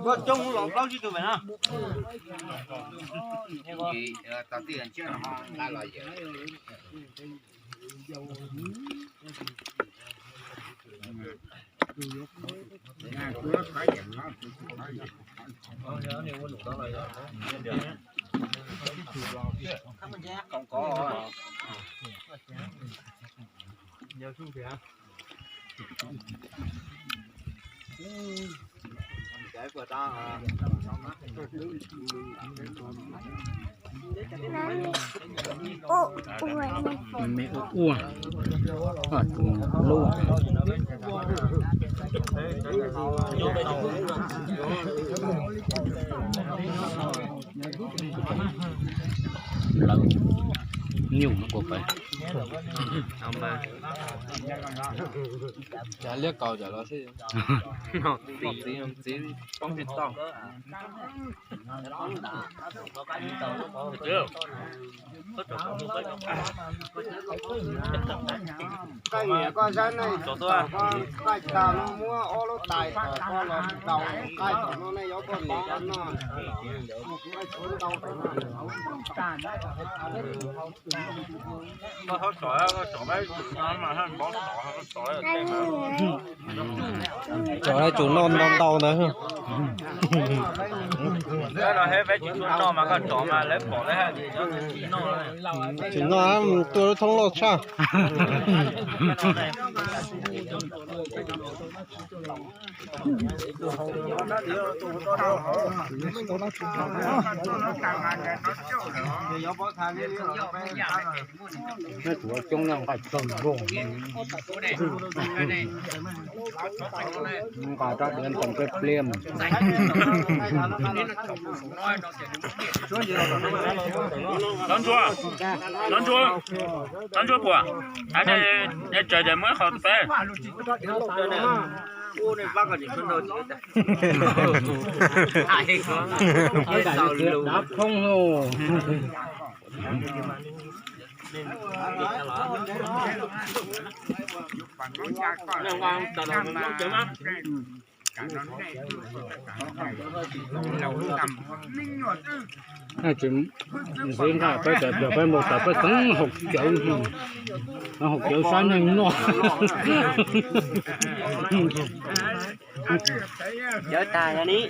Koj coob los plaub tsib tug pem na. Me ua ua, lub lawv nyuj no ua pais. Liab kaus cov los xwb. Txiv, txiv poob tsis tau. Koj niam koj saib nej, koj qaij tag no muab ob lub tais tom koj los tsis tau, qaij tom no nej yuav koj niam koj noj. Tsom tsum noj ntau ntau ntawd. Tsis noj, tuaj lub thoob loj tshaj. Nqa rab diav ntoos peb pliag. Nov ntsuab, nov ntsuab, nov ntsuab puas? Nej tsaws ces muab qhov peb. Tsis nqa peb cov, peb mus tau peb xeev haus cawv, haus cawv saib neeg noj. Cawv tag ni.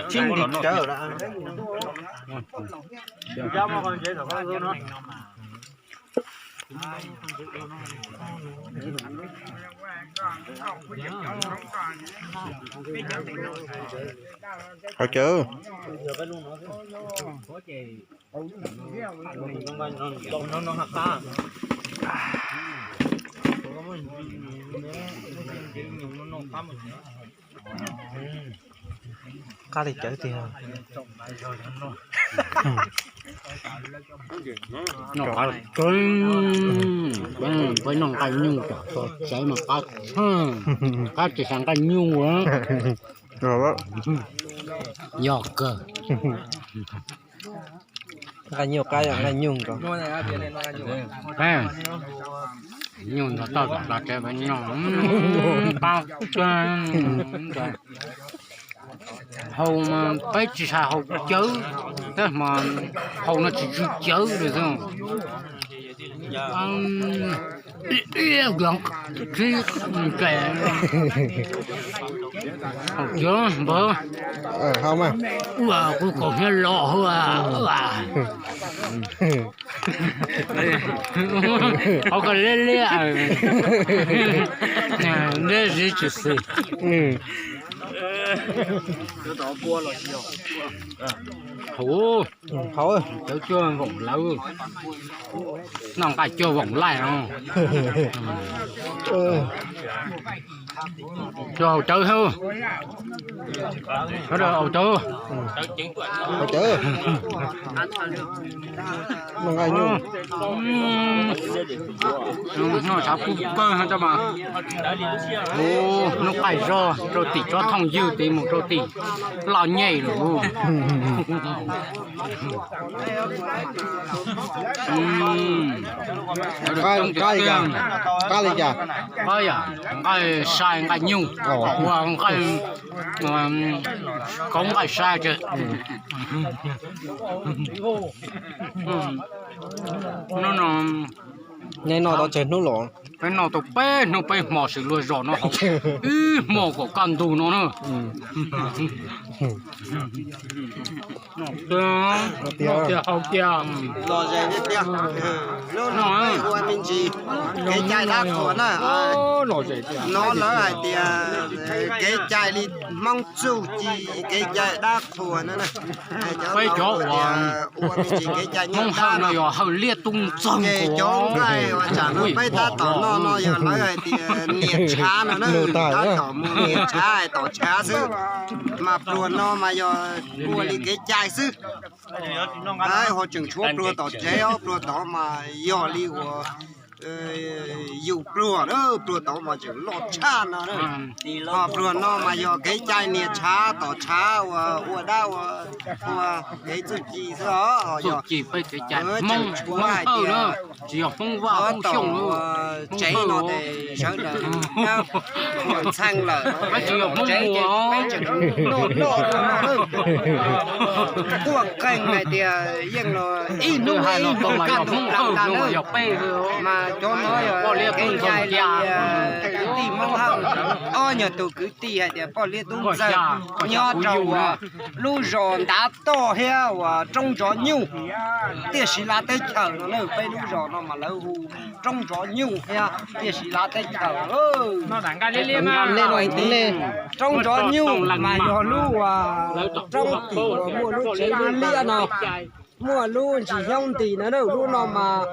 Tsib ntim cawv lawm. Haus cawv. Qab li cawv tiag. Noj qab, peb noj nqaij nyuj kom txog tsev mas qab, qab tsis xav nqaij nyuj. Yog kawg. Nqaij nyuj qab yog nqaij nyuj nkaus. Nyuj ntxhov toj tom hla tsev peb noj, qab kawg. Haus mas peb tsis xav haus cawv, tab mas haus no tsis tsw cawv li xwb. Haus cawv npawg. Ua kuv kaus hniav los hauv. Haus koj liab liab. Liab ziv tsis xis. Haus, haus, cawv cuag voom lawv, noj nqaij cuag voom laij no. Cuag haus cawv xwb. Au cawv, au cawv, noj nqaij nyuj. Noj tshav kub kawg no mas. Hnub qaij zog rau tim tsob thooj ywg tid mus rau tim loj nyej lawm. Qab li cas? Qab li cas? Qab yam nqaij sai nqaij nyuj, ua nqaij kauv nqaij sai tse. Hnub no nej noj tau tsawg hnub los? Peb noj tau peb hnub peb hmo xws luag zos no haus ib hmo kom kaj ntug no na. Hais tias, no peb ua me ntsis kev cai dab qhuas na. No lawv hais tias kev cai li Hmoob txuj ci, kev cai dab qhuas na. Peb cov ua me ntsis kev cai Hmoob hawj no yog hawj liab tub ntxawg. Ces cov nqaij uas tsam no peb tab tom noj no yog lawv hais tias nias tshav no na. Tab tom mus nias tshav hais tom tshav xwb. Mas pluas no mas yog ua li kev cai xwb. Ho tseem tshuav pluas tom tsev os, pluas tod mas yog li uas yus pluas, pluas tod mas tseem loj tshaj no. Ho pluas no mas yog kev cai nias tshav tom tshav uas ua dab ua qhua kev txuj ci xwb os. Txuj ci peb kev cai Hmoob, Hmoob hawj na, tsis yog Hmoob Vaj Hmoob Xyooj, tsev no ces sawv daws ntxhee lawm, peb tsis yog Hmoob muag. Quaj qeeg hais tias yeej los ib hnub ib hnub kaj ntug plaws tas na. Mas cov no yog poj liab tub ntxawg, kwv tij Hmoob Hawj, ob nyuag tus kwv tij hais tias poj liab tub ntxawg, nyob rau uas lub zos ntav toj thiab uas roob ntsov nyuj, tiaj siv lav teb chaws no na. Peb lub zos no mas lawv hu roob ntsov nyuj thiab tiaj siv lav teb chaws. Roob ntsov nyuj mas yog lub uas roob tim uas muaj lub tsev liab liab no, muaj lub ntsis xyoob ntis no na. Lub no mas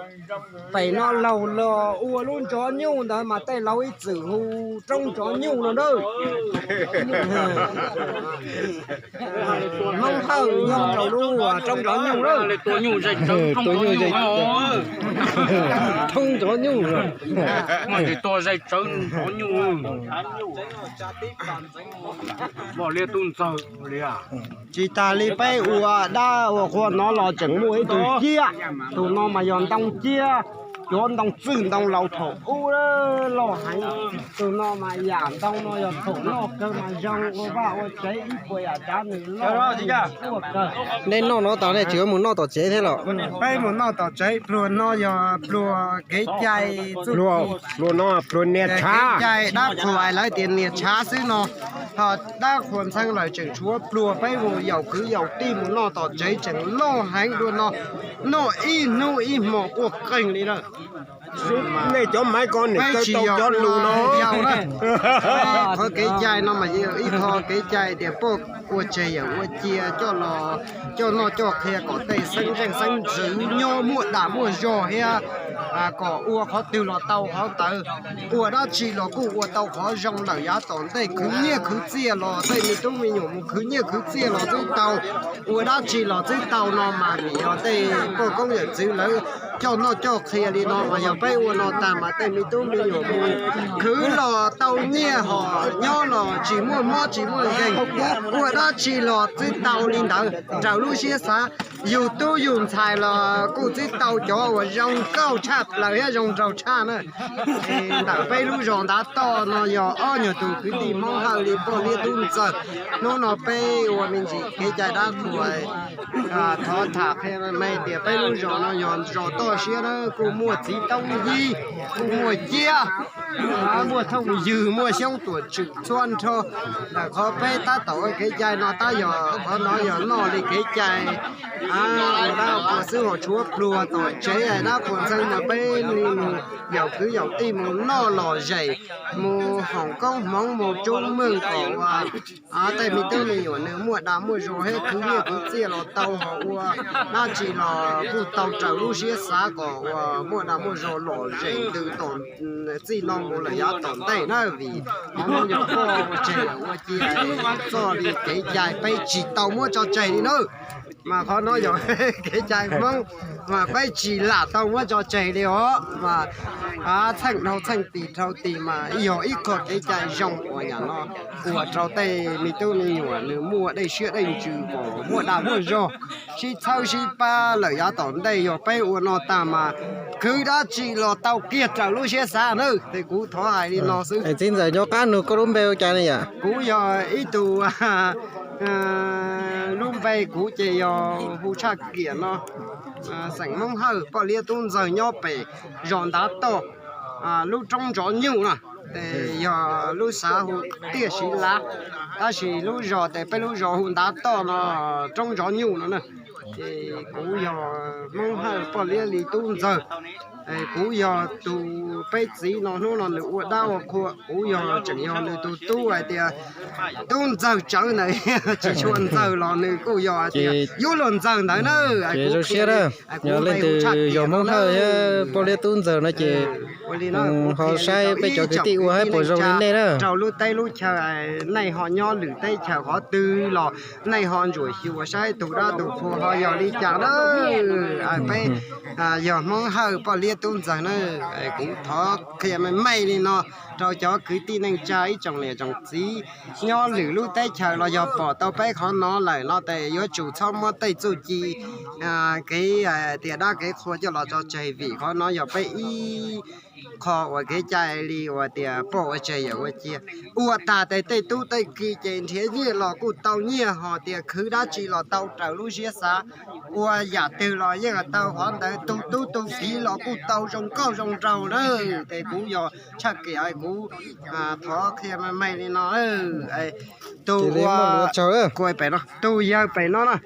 pem no laug los ua lub ntsov nyuj ntawd mas tej laug ib txwm hu roob ntsov nyuj no na. Hmoob Hawj nyob rau lub roob ntsov nyuj na. Roob ntsov nyuj, tua zais tsawv ntsov nyuj. Poj liab tub ntxawg li. Tsis tas li peb ua dab ua qhua no los tseem muaj ib tug ciab, tus no mas yog ntoo ciab, cov ntoo txwj ntoo laus thaum ub loj heev. Tus no mas yam ntoo no yog thaum loj kawg mas zoo ua vaj ua tsev ib puas yam tsav nws loj tuaj kawg. Nej noj no tas nej tsis mus noj tom tsev thiab los? Peb mus noj tom tsev. Pluas no yog pluas kev cai, pluas no pluas nias tshav, kev cai dab qhuas lawv tias nias tshav xwb no. Ho dab qhuas ntxhee lawm tseem tshuav pluas peb mus yaum kwv yaum tij mus noj tom tsev tseem loj heev dua no, noj ib hnub ib hmo quaj qeeg li na. Nej cov maiv ko nim kawg tau cov lus no. Qhov kev cai no mas yog ib qho kev cai tias poj ua tseg yawm ua cia coj los coj noj coj qhia kom tej xeeb zeej xeeb ntxwv nyob muaj dag muaj zog thiab kom ua qhov twg los tau qhov ntawd. Ua dab tsi los kuj ua tau qhov zoo lawm yav tom ntej, khwv nyiaj khwv txiaj los tej me tub me nyuam mus khwv nyiaj khwv txiaj los twb tau, ua dab tsi los twb tau no mas vim yog tej poj koob yawm txwv lawv coj noj coj qhia li no mas yog peb ua no tag mas tej me tub me nyuam mus khwv los tau nyiaj hos nyob los tsis muaj mob tsis muaj nkeeg, ua dab tsi los twb tau li ntawd raws lub siab xav. Yus tub yus ntxhais los kuj twb tau cov uas zoo nkauj tshaj plaws thiab zoo nraug tshaj na. Ntawm peb lub zos ntav toj no yog ob nyuag tus kwv tij Hmoob Hawj li poj liab tub ntxawg. Hnub no peb ua me ntsis kev cai dab qhuas, thov tham qhia me tias peb lub zos no yog zos toj siab na, kuj muaj txiv toob yib, kuj muaj ciab, muaj thooj ywg, muaj xyoob tuam tswm txhua nrho. Ntawm qhov peb tab tom ua kev cai no tab yog qhov no yog noj li kev cai Ua dab ua qhua xwb ho tshuav pluag tom tsev, dab qhuas ntxeev mas peb li mus yaum kwv yaum tij mus noj lom zem, mus hoom koob hmoov mus coob meej kom ua tej me tub me nyuam nws muaj dag muaj zog thiab khwv nyiaj khwv txiaj los tau, ho ua dab tsi los kuj tau raws lub siab xav kom ua muaj dag muaj zog lom zem ntws tom txij no mus lawm yav tom ntej na, vim qhov no yog poj ua tseg ua cia txoj li kev cai peb tsis tau muab tso tseg li na. Mas qhov no yog kev cai Hmoob mas peb tsis lam tau muab tso tseg li os. Mas txheej dhau txheej tis dhau tis mas yog ib qho kev cai zoo uas yam no ua rau tej me tub me nyuam nws muaj dej siab dej ntsws kom muaj dag muaj zog, sib txhawb sib pab lawm yav tom ntej. Yog peb ua no tag mas khwv dab tsi los tau kiag raws lub siab xav na. Ces kuv thov hais li no xwb. Txiv ntxawm nco qab nug koj lub npe ua cas ne yom? Kuv yog ib tug, lub npe kuv ces yog hu Tshaj Kiam no, xeem Hmoob Hawj, poj liab tub ntxawg nyob pem zos Ntav Toj, lub roob Ntsov Nyuj no. Ces yog lub xav hu Tiaj Siv Lav, tab sis lub zos ces peb lub zos hu Ntav Toj no, roob Ntsov Nyuj no na. Ces kuv yog Hmoob Hawj poj liab li tub ntxawg. Kuv yog tus, peb txiv no hnub no nws ua dab ua qhua, kuv yog tseem yog nws tus tub hais tias tub ntxawg tsawv ntawd, tsis tshua ntxawg los nws kuj yog hais tias yuav luag ntxawg ntawd na. Zoo siab na, yog leej twg yog Hmoob Hawj thiab poj liab tub ntxawg no ces ho saib peb cov kwv tij ua saib puas zoo li nej na. Rau lub teb lub chaw nej ho nyob lwm teb chaws qhov twg los nej ho ntsuam xyuas saib tus dab tus qhua ho yog li cas na. Peb yog Hmoob Hawj poj liab tub ntxawg na. Kuv thov qhia me me li no rau cov kwv tij neej tsa ib tsoom niam tsoom txiv nyob lwm lub teb chaws los yog pom tau peb qhov no lawm no ces yuav tsum txhob muab tej txuj ci kev tias dab kev qhua coj los tso tseg, vim qhov no yog peb ib qho uas kev cai li uas tias poj ua tseg yawm ua cia. Ua tag ces tej tub tej ki ces nrhiav nyiaj los kuj tau nyiaj, ho tias khwv dab tsi los tau raws lub siab xav, ua yam twg los yeej tau qhov ntawd, tu tub tu kiv los kuj tau zoo nkauj zoo nraug na. Ces kuv yog Tshaj Kiam, kuv thov qhia me me li no. Tus ua, tus yawg pem no na,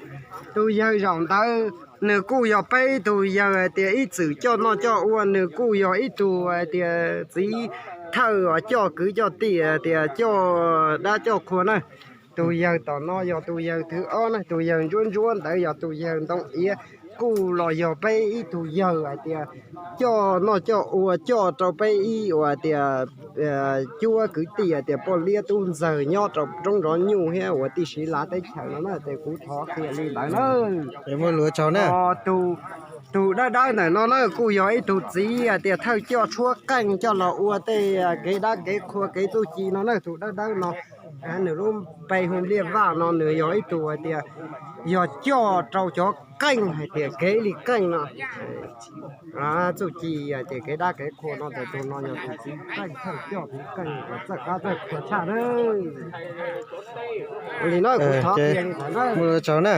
tus yawg zaum ntawd nws kuj yog peb ib tug yawg hais tias ib txwm coj noj coj ua, nws kuj yog ib tug hais tias txiv thawj uas coj kwv coj tij hais tias coj dab coj qhua na. Tus yawg tom no yog tus yawg thwv ob na, tus yawg ntsuab ntsuab ntawd yog tus yawg Ntoo Iav, kuj los yog peb ib tug yawg hais tias coj noj coj ua coj rau peb ib uas tias cuab kwv tij hais tias poj liab tub ntxawg nyob rau roob Ntsov Nyuj thiab uas Tiaj Siv Lav teb chaws no na. Ces kuv thov qhia li ntawd na. Tus dawb dawb ntawm no na kuj yog ib tug txiv hais tias thawj coj tshuab qeej coj los ua tej kev dab kev qhua kev txuj ci no na. Tus dawb dawb no nws lub npe hu Liaj Vaj no, nws yog ib tug hais tias yog coj rau cov qeej hais tias kev li qeej no, txuj ci hais tias kev dab kev qhua no. Ces tus no yog tus txiv qeej thawj coj tus qeej uas txawj qab txawj qhua tshaj na. Ua li no kuv thov qhia li ntawd na.